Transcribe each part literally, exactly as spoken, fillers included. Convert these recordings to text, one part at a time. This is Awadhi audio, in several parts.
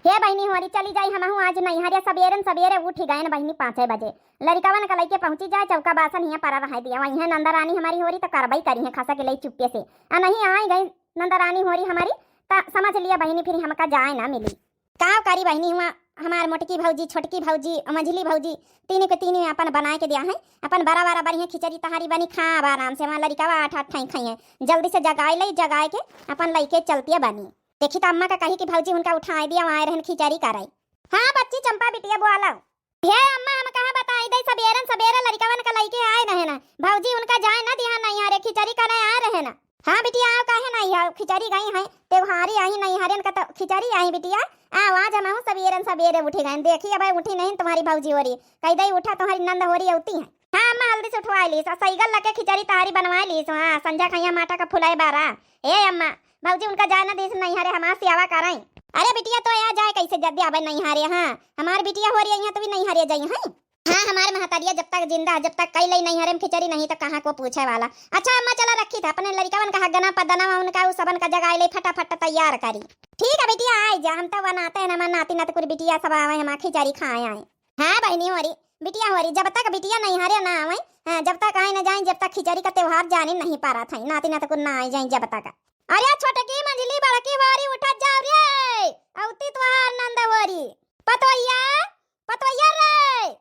हे बहिनी होरी, चली जाई हमहू आज नैहरे। सबेरन सबेरे उठी गएन बहिनी पाँचे बजे। लरिकवन का लइके पहुँची जाए, चौका बासन हियाँ परा रहे दिया। वहीं नंदरानी हमारी होरी त करबई करी है खसा के लई चुप्पे से। आ नहीं आई गई नंदरानी होरी हमारी, त समझ लिया बहिनी फिर हमका जाए ना मिली। का करी बहिनी, हुआ हमार मोटकी भौजी, छोटकी भौजी, मझली भौजी, तीनों के तीनों अपन बनाए के दिया है। अपन बड़ा बड़ा बढ़िया खिचड़ी तहारी बनी, खाब आराम से। हमार लरिकवा आठ आठ ठाई खाई है। जल्दी से जगाए लई, जगाए के अपन लइके चलतिया बनी। देखी त अम्मा का कही कि भौजी उनका उठाए दिया, वहाँ रहन खिचड़ी करे। हाँ बच्ची चंपा बिटिया बोला। हे अम्मा, हम कहाँ बताई दे, सबेरन सबेरे लरिकवन का लइके आए रहे ना, भौजी उनका जाए ना दिया नैहरे, खिचड़ी करे आए रहे ना। हाँ बिटिया, आओ, काहे ना आई हो, खिचड़ी गई है, त्योहारी आई नैहरन का तो खिचड़ी आई बिटिया। आओ, आज हमहू सबेरन सबेरे उठी गए। देखी अब उठी नहीं तुम्हारी भौजी होरी, कही दे उठा तुम्हारी नंद होरी अउती है। हाँ अम्मा, हल्दी से उठवाई लीस, आ सैगल लके खिचड़ी तहारी बनवाई लीस। हाँ, संझा खैया माटा का फुलाई बारा। ए अम्मा, भौजी उनका जाए ना दीस नैहरे, हमार सेवा करई। अरे बिटिया, तो आ जाए कैसे जल्दी आवे नैहरे। हाँ, हमार बिटिया होरी अइहैं तो भी नैहरे जइहैं। हाँ, हमार महतरिया जब तक जिंदा, जब तक कई लई नैहरे में खिचड़ी नहीं तो कहाँ को पूछे वाला। अच्छा अम्मा, चला रखी था, अपने लरिकवन का हगना पदना उनका उ सबन का जगाए ले, फटाफट तैयार करी। ठीक है बिटिया, आए जा, हम तो बनाते हैं ना, हमार नाती नतकुर बिटिया सब आवे, हमार खिचड़ी खाए आए। हाँ बहिनी होरी, बिटिया होरी, जब तक बिटिया नैहरे ना आवे, हाँ, जब तक आए ना जाए, जब तक खिचड़ी का त्योहार जाने नहीं पारा था, नाती नतकुर ना आए जाए जब तक। अरे छोटकी मंझली बड़की होरी उठत जाओ रे, अउती तुहार नंद होरी। पतोहिया, पतोहिया रे।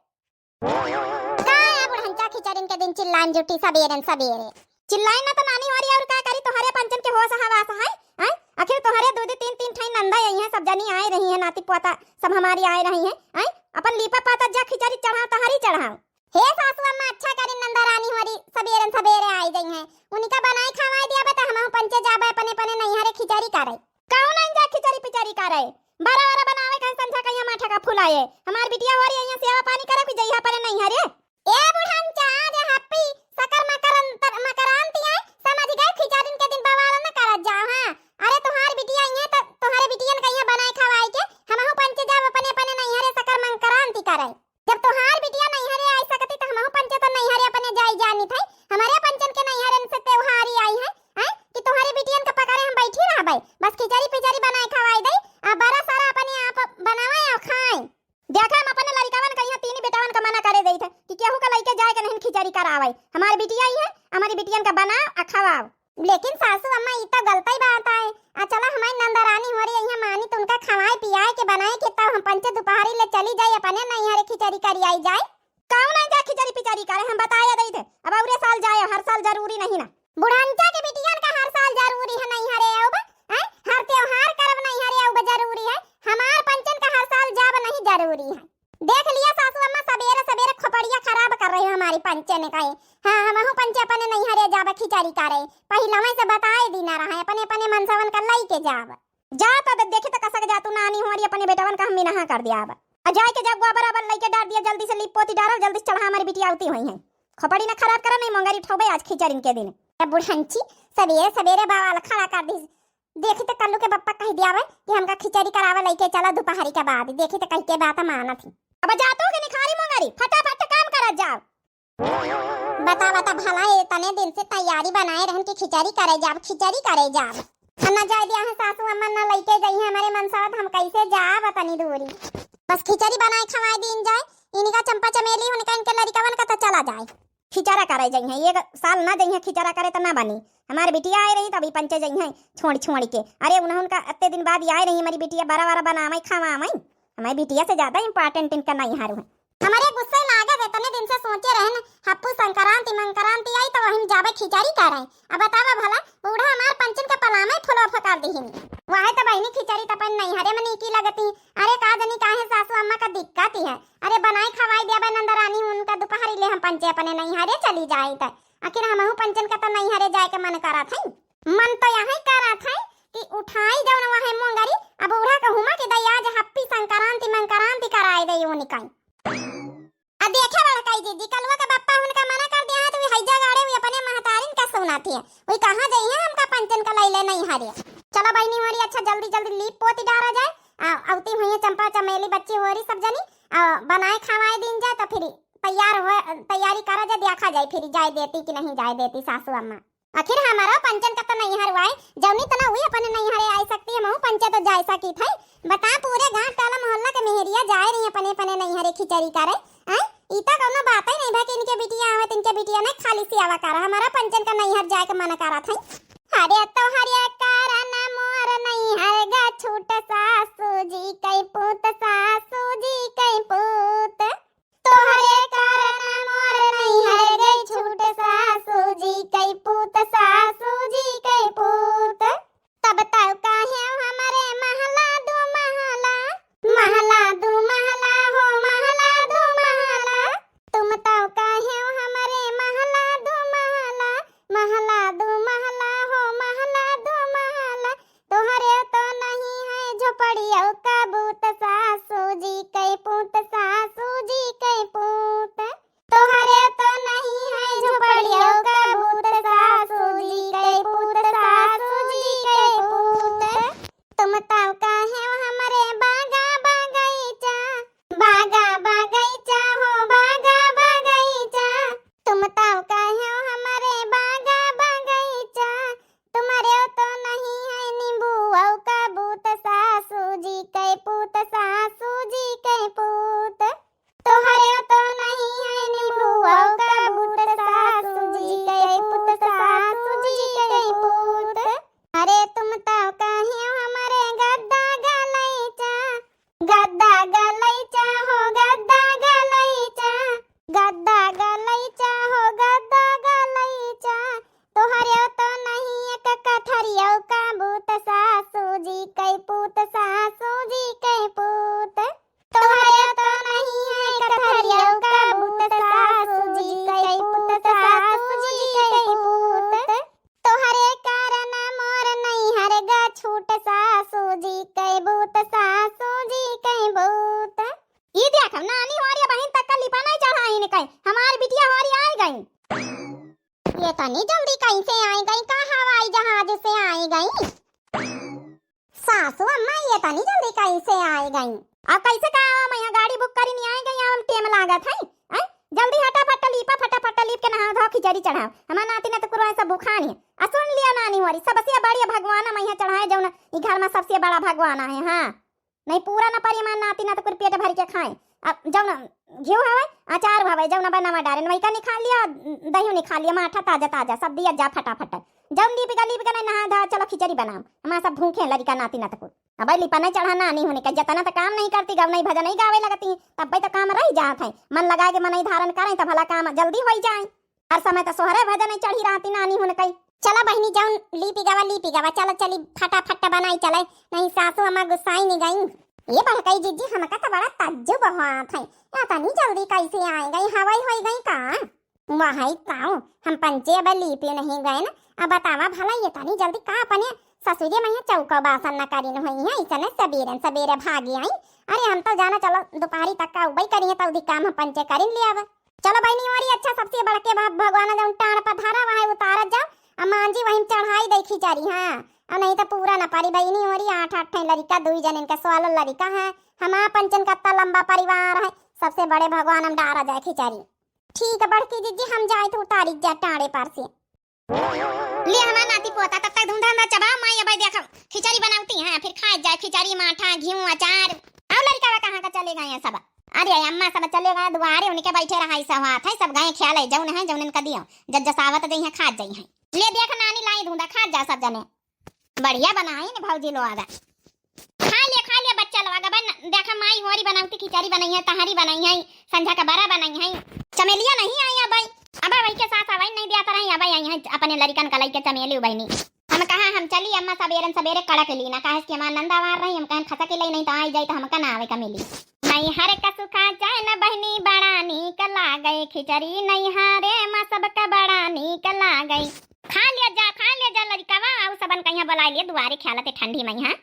का है बुढ़ंचा, खिचड़िन के दिन चिल्लान जुटी सबेरन सबेरे। चिल्लाई ना तो नानी होरी और का करी, तोहरे पंचन के होश हवास है, हैं? आखिर तोहरे दो दो तीन तीन ठाई नंदा आई हैं, सब जनी आए रही हैं, नाती पोता सब हमारी आए रही हैं, हैं? अपन लीपा पाता जा, खिचड़ी चढ़ाओ, तहारी चढ़ाओ। हे सासू अम्मा, अच्छा करी नंदा रानी होरी सबेरन सबेरे आई जइहैं, उनका बनाए खवाए दिया बता, हमहू पंचे जाबे अपने अपने नैहरे खिचड़ी करे। कहूँ नहीं जा खिचड़ी पिचड़ी करे, बरा बरा बनावे कहीं संझा कहीं माठा का फुलाए। हमार बिटिया होरी यहाँ सेवा पानी करे कि जइहा अपने नैहरे। ए बुढ़न, चाह जे हप्पी, सकर मकर अंतर मकरांति है, समझ गए, खिचड़िन के दिन बवाल न करत जाओ। हाँ, अरे तुहार बिटिया इहे त तुहारे बिटियन का इहे बनाए खवाए के हमहू पंचे जाब अपने अपने नैहरे सकर मकरांति करे। जब तुहार बिटिया नैहरे आई सकती त हमहू पंचे तो नैहरे अपने जाई जानी थे। हमारे पंचन के नैहरन से त्योहारी आई है, हैं? कि तुहारे बिटियन का पकड़े हम बैठी रहबे, बस खिचड़ी पिचड़ी बनाए खवाई दे, आ बरा सारा अपने आप बनावे और खाए। देखे, हम अपने लड़िकवन का यहाँ तीन बेटवन का मना करे देइत है कि केहू का लइके जाए के नहीं खिचड़ी करावे। हमारी बिटिया ही है, हमारी बिटियन का बनाओ आ खवाओ। लेकिन सासू अम्मा, ई तो गलतई बात है। आ चला, हमारी नंदरानी होरी यहाँ मानी तो उनका खवाए पियाए के बनाए के तब हम पंचे दोपहरी ले चली जाई अपने नैहरे खिचड़ी करी आई जाए। कहूँ नहीं जा खिचड़ी पिचड़ी करे, हम बताए देइत है। अब अउरे साल जाए, हर साल जरूरी नहीं ना। बुढ़ंचा के बिटियन का हर साल जरूरी है नैहरे आउब, हैं? हर त्योहार करब नैहरे आउब जरूरी है। हमार पंचन का हर साल जाब नहीं जरूरी है। देख लिया सासू अम्मा, सबेरे सबेरे खोपड़िया खराब कर रही हो हमारी पंचन का। हाँ, हमहू पंचे अपने नैहरे जाब खिचड़ी करे, पहिलवे से बताए दीना रहा है, अपने अपने मनसवन का लइके जाब। जा त दे-, देखी त कसक जा तू नानी होरी, अपने बेटवन का हम मिनहा कर दिया अब। आ जाए के जा गोबर ओबर लइके डार दिया, जल्दी से लीप पोती डारल, जल्दी से चढ़ा, हमारी बिटिया अउती होइहैं। खोपड़ी न खराब करा, नहीं मोंगरी उठौबे आज खिचड़िन के दिन। ए बुढ़ंची, सबेरे सबेरे बवाल खड़ा कर दी। देखी त कल्लू के बप्पा कह दिया बे कि हमका खिचड़ी करावे लइके चला दोपहरी के बाद। देखी त कह के बात मानत ही। अब जा तू के निखारी मोंगरी, फटाफट काम करत जाओ। बता, बता भला, इतने दिन से तैयारी बनाए रहन कि खिचड़ी करे जाब, खिचड़ी करे जाब। आ ना जाए दिया है सासू अम्मा, ना लइके जाई है हमारे मनसवा, त हम कैसे जाब अतनी दूरी? बस खिचड़ी बनाए खवाए दीन जाए, इनका चंपा चमेली, उनका इनके लड़िकवन का तो चला जाए। खिचड़ा करे जाई है, एक साल ना जाई है खिचड़ा करे त ना बनी। हमार बिटिया आए रही तभी पंचे जाई है छोड़ छोड़ के। अरे उन्हें उनका अत्ते दिन बाद आए रही हमारी बिटिया, बरा बरा बनावे खवावे। हमारी बिटिया से ज्यादा important इनका नैहर है। हमरे गुस्से लागत है, इतने दिन से सोचे रहन, हप्पू संक्रांति मंक्रांति आई तो वहीं जाबे खिचड़ी करे। अब बतावा भला, बूढ़ा हमार पंचन का पलामे फुलवा फकार दिहिन। वाहे तो बहिनी खिचड़ी त अपन नैहरे में नीकी लगती। अरे का जनी काहे सासू अम्मा का दिक्कत ही है। अरे बनाई खवाई देबे नंदरानी, उनका दोपहरी ले हम पंचे अपने नैहरे चली जाई त। आखिर हमहू पंचन का तो नैहरे जाए के मन करत है। मन तो यही करत है कि उठाई जाओ ना वहाँ मोंगरी, अब बूढ़ा कहूमा के दया जे हप्पी संक्रांति मंक्रांति कराए दे उनका। आ देखे बड़काई दीदी, कलुआ के बप्पा उनका मना कर दिया है, तो वे हैजा गाड़े वे अपने महतारिन का सुनाती है। वे कहाँ जाई है, हमका पंचन का लैले नैहरे। चलो बहिनी होरी, अच्छा जल्दी जल्दी लीप पोती डारा जाए। आ, अउती हुई है चंपा चमेली बच्ची होरी सब जनी। आ, बनाए खवाए दीन जाए तो फिर तैयार हो, तैयारी करा जाए, देखा जाए फिर जाए देती कि नहीं जाए देती सासू अम्मा। आखिर हमारा पंचन का तो नैहर हुआ है, जौनी तना हुई अपने नैहरे आई सकती है, महू पंचे तो जाए सकी थे। बता पूरे गांव खिचड़ी करे। आय, ई त कौनो बात ही नहीं बा कि इनके बिटिया आवत, इनके बिटिया नहीं खाली सेवा कर, हमारा पंचन का नैहर जाए के मन करत है। हरे तोहरे कारण मोर नैहर गा छूट, सासू जी कई पूत, सासू जी कई पूत। तोहरे कारण मोर नैहर गई छूट, सासू जी कई पूत, सासू जी कई पूत। तब तउ काहे हमरे महला दू महला, महला दू महला हो, महला दू महला। तुम तउ काहे हमरे महला दू महला, महला दू महला हो, महला दू महला। तोहरे तो नहीं है झोपड़ियों का बूत, सासू जी कई पूत, सासू जी कई पूत। तोहरे तो नहीं है झोपड़ियों का बूत, सासू जी कई पूत, सासू जी कई पूत। तुम तउ काहे हमरे बागा बगैचा, बागा बगैचा हो, बागा बगैचा। तुम तउ काहे हमरे बागा बगैचा, तुम्हरे तो नहीं है नींबुओं का बूत, सासू जी कई पूत, सासू जी कई पूत। तोहरे तो नहीं है नींबुओं का बूत, सासू जी कई पूत, सासू जी कई पूत। अरे तुम तउ काहे हमरे गद्दा गलैचा, गद्दा गलैचा हो, गद्दा गलैचा, गद्दा गलैचा हो, गद्दा गलैचा। तोहरे तो नहीं एक कथरियों का बूत, सासू जी कई पूत, सासू जी कई पूत। तोहरे तो नहीं है कथरियों का बूत, सासू जी कई पूत, सासू जी कई पूत। तोहरे कारण मोर नैहर गा छूट, सासू जी कई बूत, सासू जी कई बूत। ई देख, हम नानी होरी बहिन तक का लिपा नहीं चढ़ाइन कई, हमार बिटिया होरी आइ गई। ये तनी जल्दी कैसे आइ गई, का हवाई जहाज से आइ गई? सासू अम्मा, ये तनी जल्दी कैसे आइ गई? अब कैसे का आवा, मैं यहाँ गाड़ी बुक करी नहीं आइ गई, हम टेम लागत है। हैं? जल्दी हटाफट लीपा, फटाफट लीप के नहा धो खिचड़ी चढ़ाओ। हमार नाती नातकुर सब भुखान है। आ सुन लिया नानी होरी, सबसे बड़ी भगवान मैं यहाँ चढ़ाए, जौन ई घर में सबसे बड़ा भगवान है। हाँ, नहीं पूरा न परिमाण नाती नातकुर पेट भर के खाए। अब जौन घिउ हवे, अचार हवे, जौन अब नवा डारे, वही का निकाल लिया, दही निकाल लिया, माठा ताजा ताजा, सब दिया जा फटाफट। जौन लीप का लीप का नहीं नहा धा, चलो खिचड़ी बनाओ, हमार सब भूखे लड़िका नाती नातकुर। अब लिपा नहीं चढ़ा नानी होने का, जतना तो काम नहीं करती, गवनई भजनई गावे लगती, तब तो काम रह जात है। मन लगा के मनई धारण करें तो भला काम जल्दी हो जाए। हर समय तो सोहरे भजन चढ़ी रहती नानी हुन कई। चला बहिनी, जौन लीपी गवा, लीपी गवा, चला चली फटाफट बनाई चले, नहीं सासू अम्मा गुस्साई नहीं गई। ये बड़कई जिज्जी, हमका तो बड़ा ताज्जुब होत है, या तनी जल्दी कैसे आइ गई, हवाई होई गई का? वाहई काऊ, हम पंचे अब लीपी नहीं गए ना, अब बतावा भला ये तनी जल्दी का अपने ससुरे में चौका बासन न करिन हुई है, इसने सबेरन सबेरे भागी आई। अरे हम तो जाना चलो दोपहरी तक का उबई करी है, तो उदी काम हम पंचे करिन ले अब। चलो बहिनी, और ये अच्छा सबसे बड़के भा-, भगवान जौन टाण पधारा वहाँ उतारत जाओ, आ मांजी वहीं चढ़ाई दे खिचड़ी, हाँ। और नहीं तो पूरा न पारी बहिनी, और ये आठ आठ ठे लड़िका, दुई जन इनका सोलह लड़िका है, हमार पंचन का इतना लंबा परिवार है, सबसे बड़े भगवान हम डारा जाए खिचड़ी। ठीक है बड़की जिज्जी, हम जाए तो उतारी जा टाड़े पर से। ले हमार नाती पोता, तब तक धूम धाम चबाओ, माई अबे देखो खिचड़ी बनावती हैं, फिर खाए जाए खिचड़ी, माठा, घिउ, अचार। और लड़िका कहाँ का चले गए हैं सब? अरे अम्मा सब चले गए दुआरे, उनके बैठे रहा ऐसा हुआ था, सब गए ख्याल है जौन है जौन इनका दियो, जब जसावत जई हैं खात जई हैं। ले देख नानी लाई धूंधा, खात जा सब जने। बढ़िया बनाई ने भौजी लोग। खा ले, खा ले बच्चा लोग। अब न-, देखा माई होरी बनावती खिचड़ी बनाई है, तहरी बनाई है, संझा का बरा बनाई है। चमेलिया नहीं आई अब। अब वही के साथ अबे नहीं दिया तरह अब आई है अपने लड़िकन का लइके चमेली उबैनी। हम कहा हम चली अम्मा सबेरन सबेरे कड़क ली ना, काहे कि हमार नंद आवार रही, हम कहन खसक ले नहीं तो आई जाई तो हमका ना आवे का मिली। नैहर का सुखा जाए न बहिनी बड़ा नीक लागे खिचड़ी, नैहरे मा सबका बड़ा नीक लागे। खा ले जा, खा ले जा लड़िकवा, आऊ सबन कहिया बोला ले दुआरे ख्यालते ठंडी में यहाँ।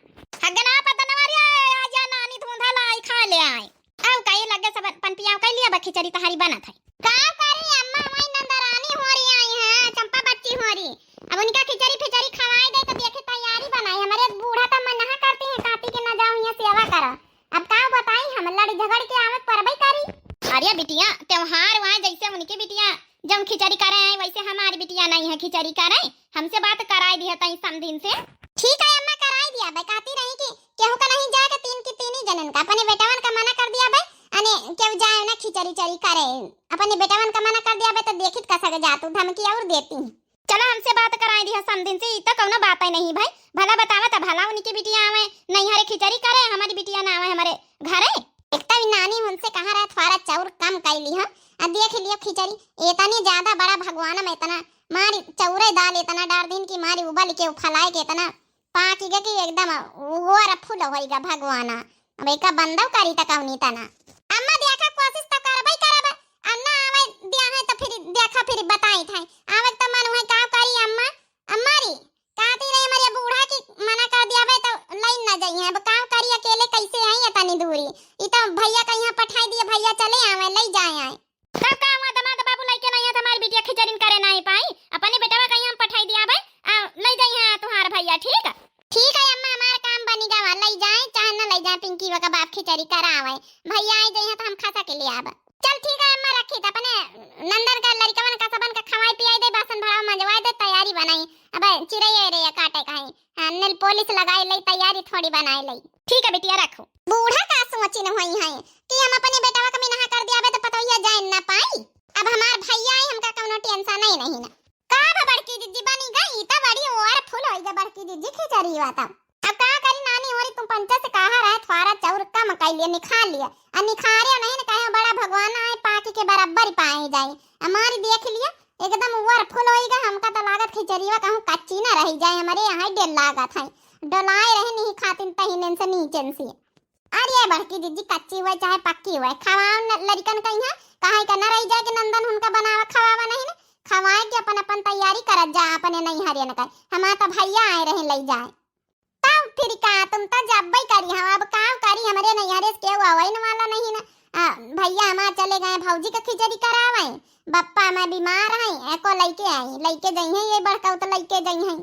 हगना पतनवा रे, आ जा नानी धूंधा लाई खा ले आए। आऊ कहे लगे सब पनपिया कह लिया बा खिचड़ी तहारी बनत है। का करी अम्मा, वही नंदरानी होरी आई है, चंपा बच्ची होरी। अब उनका खिचड़ी फिचड़ी खवाई दे तो देखे तैयारी बनाई। हमारे बूढ़ा तो मना करती है, कहती कि ना जाओ यहाँ सेवा करो। अब का बताई, हम लड़ झगड़ के आवत परबई करी। अरे बिटिया, त्योहार वहाँ जैसे उनकी बिटिया जौन खिचड़ी करे आई, वैसे हमारी बिटिया नहीं है खिचड़ी करे। हमसे बात कराई दिया तई समधिन से। ठीक है अम्मा, कराई दिया बे। कहती रही कि केहू का नहीं जाए के तीन की तीन ही जनन का, अपने बेटवन का मना कर दिया बे। अने केहू जाए ना खिचड़ी चड़ी करे। अपने बेटवन का मना कर दियाबे तो देखित कसक जातू, धमकी और देती हैं। चला हमसे बात कराई दिहा समधिन से, ई तो कौनो बात ही नहीं भाई। भला बतावा तो भला उनकी बिटिया आवे नैहरे खिचड़ी करे, हमारी बिटिया ना आवे हमारे घरे। एक तो ई नानी उनसे कहा रहा थोड़ा चाउर कम कर ली हम, आ देख लियो खिचड़ी, इतनी ज्यादा बड़ा भगवान में इतना मारी चाउरे दाल इतना डार दिन की मारी उबल के उफलाए के इतना पाकि गा कि एकदम ओवर फुल होइगा भगवाना। अब एका बंदव करी त कौनी तना। अम्मा देखा कोशिश तो करबई करब। आ ना आवे दिया है तो फिर देखा फिर बताई था। आवे तो मन हुए का करी अम्मा। अम्मा री, कहती रही हमारे बूढ़ा की मना कर दिया बे तो लई न जाई है। अब काम करी अकेले कैसे आई है तनी दूरी। ई तो भैया कहीं पठाई दिए, भैया चले आवे, लई जाए आए। तब का हुआ, दमाद बाबू लइके नहीं है तो हमारी बिटिया खिचड़िन करे नहीं पाई, अपने बेटवा कहीं हम पठाई दिया भाई, आ, लई जाई है तुहार भैया, ठीक है? ठीक है अम्मा, हमार काम बनी गवा, लई जाए चाहे न लई जाए, पिंकी का बाप खिचड़ी करावे, भैया आई जाई है तो हम खसा के ले आब। चल ठीक है अम्मा, रखी त अपने नंदन का लड़कवन का सबन का खवाई पियाई दे, बासन भराव मंजवाई दे, तैयारी बनाई, अब चिरैया रे काटे का है। हाँ, नेल पॉलिश लगाए लई, तैयारी थोड़ी बनाए लई। ठीक है बिटिया, रखो। बूढ़ा का सोचिन हुई है कि हम अपने बेटवा का मिनहा कर दियाबे तो पतोहिया जाए ना पाई। अब हमार भैया है, हमका कौनो टेंशन नहीं, नहीं ना। का बा बड़की जिज्जी, बनी गई? ई तो बड़ी ओवर फुल होई गई बड़की जिज्जी खिचड़ी बा तब। अब का करी नानी, होरी तुम पंचा से कहा रहे थोड़ा चाउर कम कर लिए, निखार लिए। आ निखारे नहीं न कहे बड़ा भगवान आए, पाकी के बराबर ही पाए जाए। हमारी देख लिए, एकदम ओवर फुल होई गई, हमका तो लागत खिचड़ीवा कहूँ कच्ची ना रही जाए, हमारे यहाँ ही डेर लागत है। डोलाए रहे नहीं खातिन तहिनेन से नीचेन से। अरे बड़की जिज्जी, कच्ची हुए चाहे पक्की हुए, खवाओ न लड़िकन कहीं है, कहाँ का न रही जाए कि नंदन उनका बनावा खवावा नहीं न, खवाए के अपन अपन तैयारी करत जा अपने नैहरियन का। हमार तो भैया आए रहे लई जाए। तब फिर का, तुम तो जब्बे करी हो, अब का करी, हमरे नैहरे से केहू आवे न वाला नहीं न। आ, भैया हमार चले गए भौजी का खिचड़ी करावे, बप्पा मैं बीमार है, एको लइके आई, लइके जइहैं, ये बड़का तो लइके जइहैं।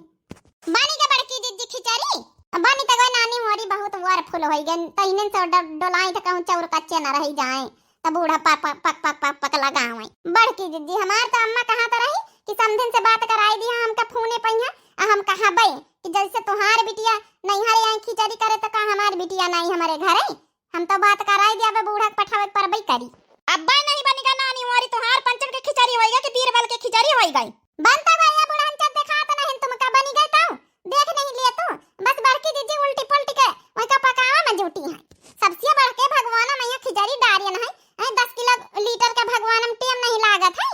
बनी का बड़की जिज्जी खिचड़ी? बनी त गई नानी, मोरी बहुत ओवर फुल होई गई, तहिने से डो-, डोलाई त कहूँ चाउर कच्चे न रही जाए, त बूढ़ा पक, पक, पक, पक, पक, पक लगावे। बड़की जिज्जी हमार त अम्मा कहा त रही कि समधिन से बात कराई दिया, हमका फोने पहिया, आ हम कहबे कि जैसे तुहार बिटिया नैहरे आई खिचड़ी करे, त का हमार बिटिया नहीं हमारे घरे? हम तो बात कराई दिया, अबे बूढ़ा के पठावे के परबई करी। अब्बे नहीं बनी गा नानी, मोरी तुहार पंचन के खिचड़ी होई गा कि बीरबल के खिचड़ी होई गई? बनता भैया बुढ़न चल देखात नहीं, तुमका बनी गए तो देख नहीं लिए तू। बस बड़की जिज्जी उल्टी पुल्टी के वही का पकावा में जुटी है। सबसे बढ़ के भगवान में यहाँ खिचड़ी डारियन है, ऐ दस किलो लीटर के भगवान में टेम नहीं लागत है।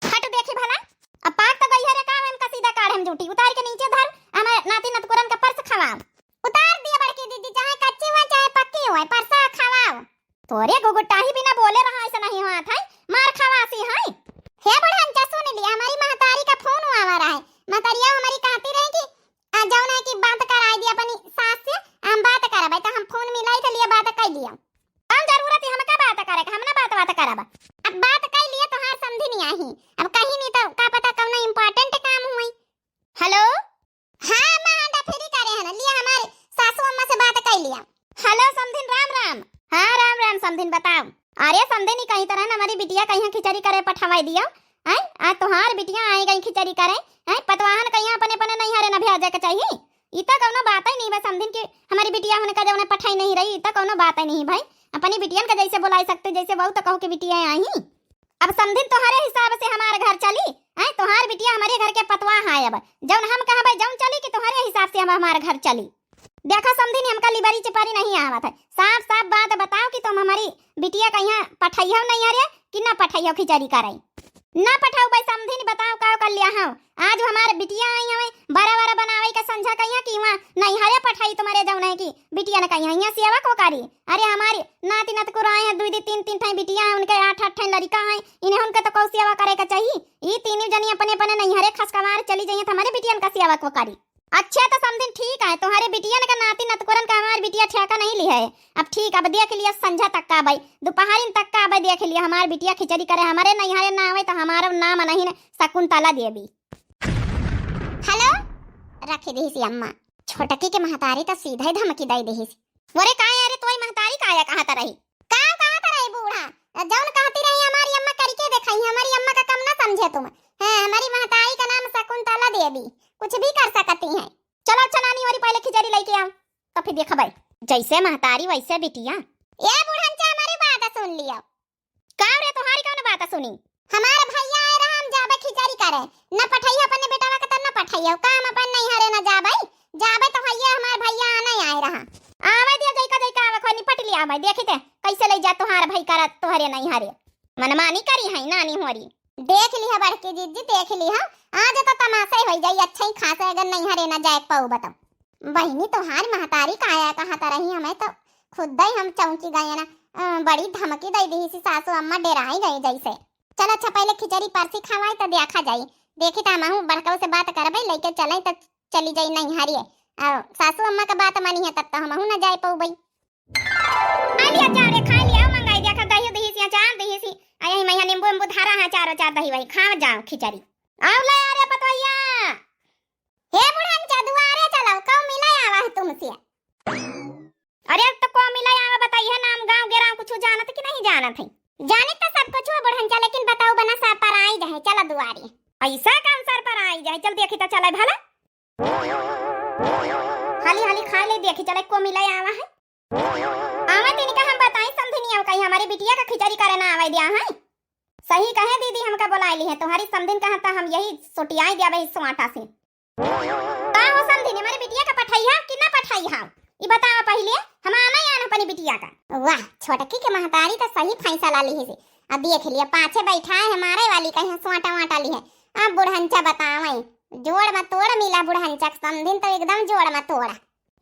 हट देखी भला, अब पाक तो गई है रे, का हम कसीदा काढ़े में जुटी, उतार के नीचे धर, हमें नाती नतकुरन का परस खवाओ। उतार दिया बड़की दीदी, चाहे कच्ची हुए चाहे पक्की हुए, परसा खवाओ। तोरे गुगुटाही बिना बोले रहा ऐसा नहीं हुआ था, मार खवासी है। हे बुढ़न चा सुन लिया, हमारी महतारी का फोन हुआ हुआ रहा है, महतारिया हमारी कहती रही कि आ, जौन है कि बात कराई दी अपनी सास से, हम बात करबे तो हम फोन मिलाई तो लिए बात कर लिया। कौन जरूरत है हमका बात करे के, हम ना बात बात करब। अब बात कर लिए तोहार समधी नहीं आई, अब कहीं नहीं तो का पता कौन important काम हुई। हेलो। हाँ अम्मा, हाँ डफेरी करे है ना, लिया हमारे सासू अम्मा से बात कर लिया। हेलो समधिन, राम राम। हाँ राम राम समधिन, बताओ। अरे समधिन, ई कहीं तरह न हमारी बिटिया कहीं खिचड़ी करे पठवाई दियो। हैं? आज तोहार बिटिया आई गई खिचड़ी करे, हैं? पतवाहन कहीं अपने अपने नैहरे न भेजे के चाहिए। ई तो कौनो बात ही नहीं बा समधिन कि हमारी बिटिया उनका जौने पठाई नहीं रही, ई तो कौनो बात ही नहीं भाई। अपनी बिटियन का जैसे बुलाई सकते, जैसे बहू तो कहो कि बिटिया आई। अब समधिन तोहरे हिसाब से हमार घर चली, हैं? तोहार बिटिया हमारे घर के पतवाह है, अब जौन हम कहबे जौन चली कि तोहरे हिसाब से हम हमार घर चली। देखा समधिन, हमका लिबरी चिपारी नहीं आवत है, साफ साफ बात बताओ कि तुम हमारी बिटिया कहिया पठैहौ नैहरे कि ना पठैहौ खिचड़ी करे? ना पठाऊ भाई समधिन, बताओ का कर लिया हौ? आज हमार बिटिया आई हवे, बड़ा बड़ा बनावे का संझा कहिया कि वहाँ नैहरे पठाई तुम्हारे जौन है कि बिटिया न कहिया यहाँ सेवा को करी। अरे हमारी नाती नतकुर आए हैं, दुई दुई तीन तीन ठाई बिटिया है, उनके आठ आठ ठाई लड़िका है, इन्हें उनके तो कौ सेवा करे का चाहिए। ई तीनों जनी अपने अपने नैहरे खसकवार चली जाइए तो हमारे बिटियन का सेवा को करी। अच्छा तो समधिन ठीक है, तुम्हारे बिटियन का नाती नतकुरन का हमार बिटिया ठेका नहीं ली है। अब ठीक, अब देख लिया संझा तक का भाई, दोपहरिन तक का भाई देख लिया, हमार बिटिया खिचड़ी करे, हमारे नैहरे ना आवे तो हमारो नाम नहीं न शकुंतला देवी। हेलो, रख दिहिस अम्मा। छोटकी के महतारी तो सीधे धमकी दे दिहिस। मोरे काय अरे तोई महतारी काया कहत रही? का कहत रही बूढ़ा? जौन कहती रही हमारी अम्मा करके देखाई, हमारी अम्मा का कम ना समझे तुम। हैं, हमारी महतारी का नाम शकुंतला देवी, कुछ भी कर सकती हैं। चलो अच्छा नानी, हमारी पहले खिचड़ी लेके आओ, तो फिर देखबे। जैसे महतारी वैसे बिटिया। ए बूढ़न चा हमारी बात सुन लियो। का रे, तोहारी कौन बात सुनी? हमार भैया आए रहा, हम जाबे खिचड़ी करे। न पठैया अपने बेटवा के, त न पठैया। का हम अपन नैहरे न जाबे? जाबे तो भैया, हमार भैया आने आए रहा। आवे दिया, जैका जैका आवे, खोनी पट लिया आवे। देखी ते कैसे ले जा तोहार भाई करत तोहरे नैहरे। मनमानी करी है नानी होरी। देख लिहा बड़की जिज्जी, देख लिहा। आज तो तमाशा ही होई जाई, अच्छा ही खासा, अगर नैहरे न जाए पाऊ बताओ। बहिनी, तोहार महतारी काया कहत रही, हमें तो खुद ही हम चौंकी गए ना। अ, बड़ी धमकी दे दी सी सासू अम्मा, डेराई गई जैसे। चल अच्छा, पहले खिचड़ी परसी खवाई तो देखा जाई। देखी तो हमहू बड़कऊ से बात करबे, लेके चले तो चली जाई नैहरिए। अ, सासू अम्मा के बात मानी है तब तो हमहू न जाए पौबई। आ लिया चारे, खा लिया, मंगाई दिया, खा दही दही सी, अचार दही सी। आ यही मैया नींबू नींबू धारा है, चारो चार दही वही खा जाओ खिचड़ी। आओ ले आ रे पतोहिया। हे बुढ़नचा, दुआरे चलो, कऊ मिला आवा है तुमसे। अरे, अब तो को मिला आवा, बताइए, नाम गाँव गेराव कुछ जानत कि नहीं जानत है? जाने तो सब कुछ हो बुढ़नचा, लेकिन बताओ बना सरप्राइज है, चलो दुआरे। ऐसा कौन सरप्राइज है? चल देखी तो चले भला। हाली हाली खा ले, देखी चले को मिला आवा है। आवा तिनका हम बताई समधिनिया, कहीं हमारी बिटिया का खिचड़ी करे ना आवे दिया है। सही कहे दीदी, हमका बुलाए ली है तुम्हारी समधिन, कहा था हम यही सोटियाई दिया वही स्वाटा से। का हो समधिन, हमारी बिटिया का पठाई है कि ना पठाई है? ई बतावा पहिले, हम आना ही आना अपनी बिटिया का। वाह, छोटकी के महतारी तो सही फैसला ली है से। अब देख लिया, पाछे बैठा है हमारे वाली, कहीं स्वाटा वाटा ली है। अब बुढ़ंचा बतावे, जोड़ में तोड़ मिला बुढ़ंचा के, समधिन तो एकदम जोड़ में तोड़।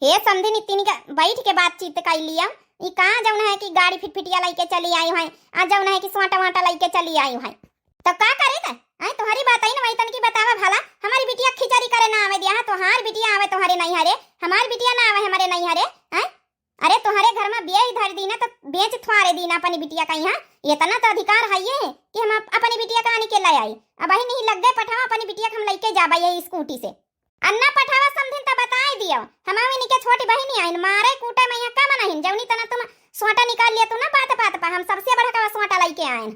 हे समधिन, इतनी का बैठ के बातचीत कर लिया। ई कहाँ जौन है कि गाड़ी फिटफिटिया लइके चली आई है, आ जौन है कि स्वाटा वाटा लइके चली आई है। तो का करे त? आए, तुम्हारी बात आई ना, वही तनकी बतावा भला, हमारी बिटिया खिचड़ी करे ना आवे दिया है, तोहार बिटिया आवे तुम्हारे नैहरे, हमार बिटिया ना आवे हमारे नैहरे, आए? अरे तुम्हारे घर में बेच धर दीना तो बेच थ्वारे दीना अपनी बिटिया का यहाँ, इतना तो अधिकार है ये कि हम अप-, अपनी बिटिया का आने के ले आई। अब वही नहीं लग गए पठावा, अपनी बिटिया का हम लइके जाबा यही स्कूटी से। अन्ना पठावा समधिन त बताई दियो, हम अभी इनके छोटी बहिनी आइन, मारे कूटे में यहाँ कम नहीं, जौनी तना तुम सोटा निकाल लिया तू ना बात बात पा, हम सबसे बढ़ के सोटा लइके आइन।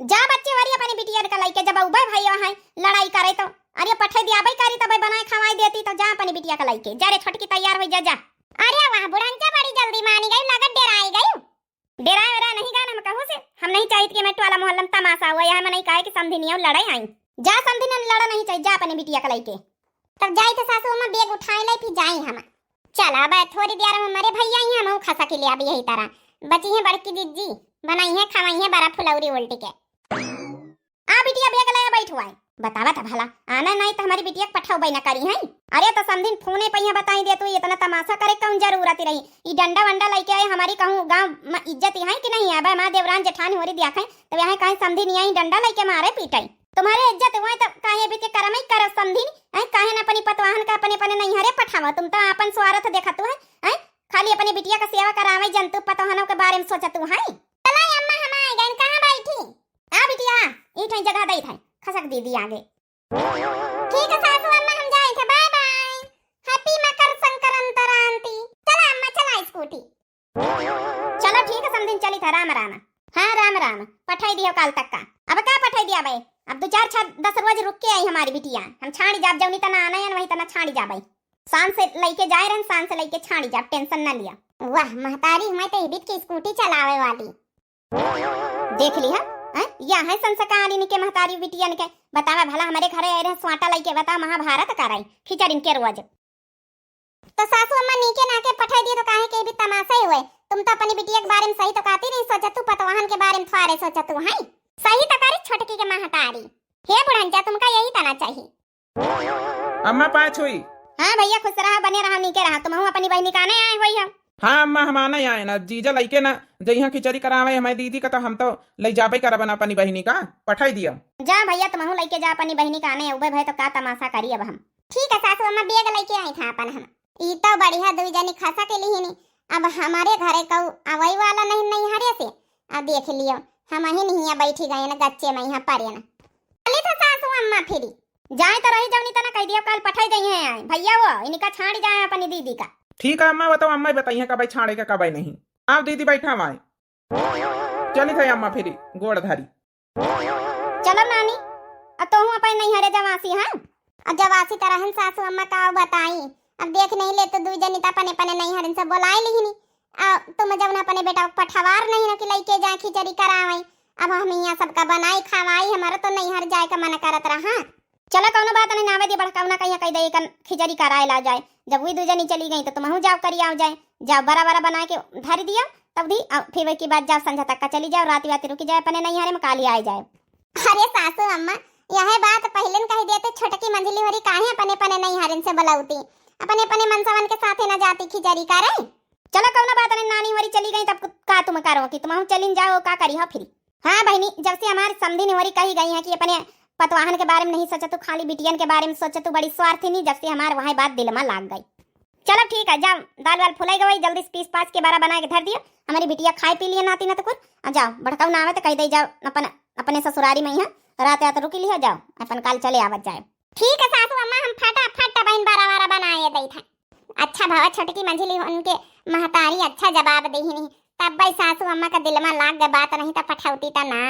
जा बच्चे वारी अपनी बिटिया का लइके, जब उबे भाई वहाँ लड़ाई करे तो, अरे पठे दिया भाई करी तब बनाए खवाई देती, तो जा अपनी बिटिया का लइके, जा रे छोटकी तैयार हो जा, जा। अरे वाह, बुढ़ंचा बड़ी जल्दी मानी गई, लगत डेराई गई। डेराए वेराए नहीं गान हम कहूँ से, हम नहीं चाहित कि मैं टोला मोहल्ला में तमाशा हुआ, यहाँ में नहीं कहे कि समधिनिया लड़ाई आई। जा समधिनिया लड़ा नहीं चाहिए, जा अपनी बिटिया का लइके। तब जाई तो सासू अम्मा बैग उठाए लाई, फिर जाई हम। चल अब थोड़ी देर में हमारे भैया ही हम खसा के ले अब यही तरह। बची है बड़की जिज्जी, बनाई है, खवाई है बड़ा फुलौरी उल्टी के। आ बिटिया बैग ले बैठ हुआ है। बतावा था भला, आना नहीं तो हमारी बिटिया के पठौबे न करी है। अरे तो समधिन फोने पे यहाँ बताई दे तू, इतना तमाशा करे कौन जरूरत रही? ई डंडा वंडा लइके आए, हमारी कहूँ गाँव में इज्जत है कि नहीं? अब माँ देवरान जेठान होरी दिया खाए, तब यहाँ कहे समधिन यहाँ डंडा लइके मारे पीटे। तुम्हारे इज्जत हुआ तो काहे भी के करम ही करो समधिन, हैं? काहे न अपनी पतवाहन का अपने अपने नैहरे पठावा? तुम तो अपन स्वार्थ देखत हो, हैं? खाली अपनी बिटिया का सेवा करावे जंतु पतवाहनों के बारे में सोचत हो, हैं? चलाई अम्मा, हम आए गए, कहाँ बैठी? आ बिटिया, ई ठाई जगह दई थाई, खसक दीदी आगे। ठीक है सासू अम्मा, हम जाए थे, बाय बाय, हैप्पी मकर संक्रांति। चला अम्मा, चला स्कूटी। चलो ठीक है समधिन, चली था, राम राम। हाँ राम राम, पठाई दियो काल तक का। अब का पठाई दिया भाई, अब दो चार छह दस रोज रुक के आई हमारी बिटिया, हम छाड़ी जाब, जौनी तना आना है वही तना छाड़ी जाब भाई। शान से लइके जाए रहन, शान से लइके छाड़ी जाब, टेंशन न लिया। वाह महतारी, मैं तो इबित की स्कूटी चलावे वाली। देख लिहा, हैं? या है संस्कार इनके महतारी बिटियन के। बतावा भला, हमरे घरे आए रहे स्वाटा लइके, बतावा महाभारत कराई खिचड़िन के रोज। तो सासू अम्मा नीके नाके पठाई दिए तो काहे के भी तमाशा ही हुए। तुम तो अपनी बिटिया के बारे में सही तो कहती नहीं सोचत तू, पतवाहन के बारे में थोड़े सोचत तू, हैं? सही तो करे छोटकी के महतारी। हे बुढ़ंचा, तुमका यही तना चाहिए। अम्मा पाँच हुई। हाँ भैया, खुश रहा, बने रहा, नीके रहा। तुमहू अपनी बहिनी काने आए हुई हो। हाँ अम्मा, हम आने आए ना, जीजा लइके ना जइहा खिचड़ी करावे हमारी दीदी का, तो हम तो लइ जाबे करबन अपनी बहिनी का, पठाई दिया। जा भैया, तुमहू लइके जा अपनी बहिनी काने, उबे भय तो का तमाशा करी अब हम। ठीक है सासू अम्मा, बैग लइके आई था अपन हम। ई तो बढ़िया दुई जनी खसा के लिहिनी, अब हमारे घरे कऊ आवई वाला नहीं, नहीं हरे से। अब देख लियो, हम ही नहीं बैठी गए ना गच्चे में यहाँ परे ना। चली तो सासू अम्मा फिरी। जाए तो रही जौनी तना कह दियो, काल पठाई जाई है आए। भैया वो, इनका छाड़ी जाए अपनी दीदी का। ठीक है अम्मा, बताओ अम्मा ही बताई है कब छाड़े के कब नहीं। आओ दीदी बैठा हमारे। चली थे अम्मा फिरी, गोड़ धारी। चलो नानी, अब तोहू अपन नैहरे जवासी है। अब जवासी तरहन सासू अम्मा का बताई, अब देख नहीं ले तो दुई जनी त अपने अपने नैहरन से बोलाई लिहिनी। आ तुम जब ना अपने बेटा को पठवार नहीं ना कि लइके जाए खिचड़ी करावे, अब हम हियाँ सबका बनाई खवाई, हमारा तो नैहर जाए का मन करत रहा। चलो कौनो बात नहीं, नावे दी बड़कौना कहिया कहि दे, एकर खिचड़ी कराए ला जाए। जब वही दू जनी चली गई तो तुमहू जाओ करी आओ जाए, जाओ बड़ा बड़ा बनाए के धर दिया, तब दी, अ, फिर वही के बाद जाओ संझा तक का चली जाओ, रात वात रुकी जाए अपने नैहरे में, काली आए जाए। अरे सासू अम्मा, यह बात पहले न कहि देते, छोटकी मंझली होरी काहे अपने अपने नैहरन से बुलावती, अपने अपने मनसवन के साथे न जाती खिचड़ी करे। चलो कौनो बात नहीं, नानी होरी चली गई तब का तुम करो कि तुमहू चलिन जाओ, का करी हो फिर। हाँ बहिनी, जब से हमार समधी निहोरी कही गई है कि अपने पतवाहन के बारे में नहीं सोचतू, खाली बिटियन के बारे में सोचतू, बड़ी स्वार्थिनी, जब से हमार वहाँ बात दिल में लाग गई। चलो ठीक है, जाओ, दाल वाल फुलाई गई, जल्दी से पीस पास के बड़ा बना के धर दियो, हमारी बिटिया खाए पी लिए नाती नतकुर। आ जाओ, बड़काऊ ना आवे तो कहि दे जाओ, अपन अपने ससुरारी में यहाँ रात रात रुकी लियो, जाओ अपन काल चले आवत जाए। ठीक है सासू अम्मा, हम फटाफट बहन बड़ा बड़ा बनाए देत है। अच्छा भवा छोटकी मंझली उनके महतारी अच्छा जवाब देहिनी, तब भाई सासू अम्मा का दिल में लाग गए बात, नहीं तो पठौती त ना।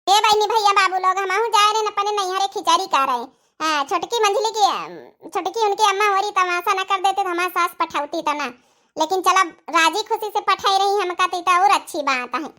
ए बहिनी भैया बाबू लोग, हमहू जाए रहे अपने नैहरे खिचड़ी करे। हाँ, छोटकी मंझली की, अम, छोटकी उनकी अम्मा होरी तमाशा न कर देते तो हमार सास पठौती त ना, लेकिन चला राजी खुशी से पठाई रही हमका, तो, तो और अच्छी बात है।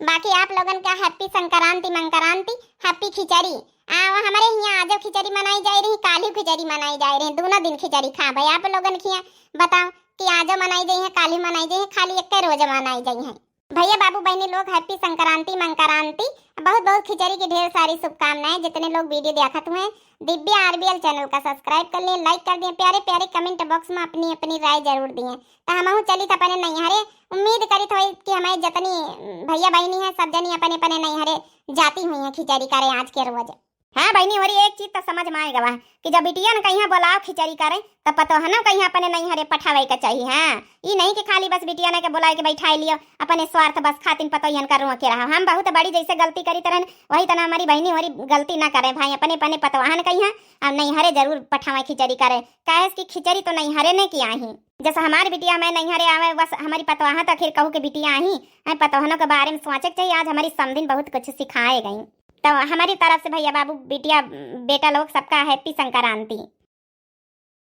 बाकी आप लोगन का happy संक्रांति मंक्रांति, happy खिचड़ी। आ, हमारे हियाँ आजो खिचड़ी मनाई जाए रही, काल्हि खिचड़ी मनाई जाए रही, दोनों दिन खिचड़ी खाबे। आप लोगन के हियाँ बताओ कि आजो मनाई जाई है, काल्हि मनाई जाई है, खाली एक रोज मनाई जाई है। भैया बाबू बहनी लोग happy संक्रांति मंक्रांति, बहुत बहुत खिचड़ी की ढेर सारी शुभकामनाएं। जितने लोग video देखत हुए दिव्या आरबीएल channel का subscribe कर लें, like कर दें, प्यारे प्यारे comment box में अपनी अपनी राय जरूर दिए। तो हमहू चली त अपने नैहरे, उम्मीद करी थोड़ी कि हमारे जितनी भैया बहनी है सब जनी अपने अपने नैहरे जाती हुई हैं खिचड़ी करे आज के रोज। हाँ बहिनी होरी, एक चीज तो समझ में आए गवा कि जब बिटियन कहिया बोलाओ खिचड़ी करे, तो पतोहनो कहिया अपने नैहरे पठावे के चाहिए। हाँ, ई नहीं कि खाली बस बिटियन के बोलाए के बैठाए लियो, अपने स्वार्थ बस खातिन पतोहियन कर रुआ के रहो। हम बहुत बड़ी जैसे गलती करी तरह वही तना हमारी बहिनी होरी गलती ना करे भाई, अपने अपने पतवाहन कहिया और नैहरे जरूर पठावे खिचड़ी करे, काहे कि खिचड़ी तो नैहरे ने किया ही। जैसे हमारी बिटिया हमें नैहरे आवे, बस हमारी पतवाहा तो आखिर कहू के बिटिया ही, हमें पतोहनों के बारे में सोचे के चाहिए। आज हमारी समधिन बहुत कुछ सिखाए गई। तो हमारी तरफ से भैया बाबू बिटिया बेटा लोग सबका happy संक्रांति।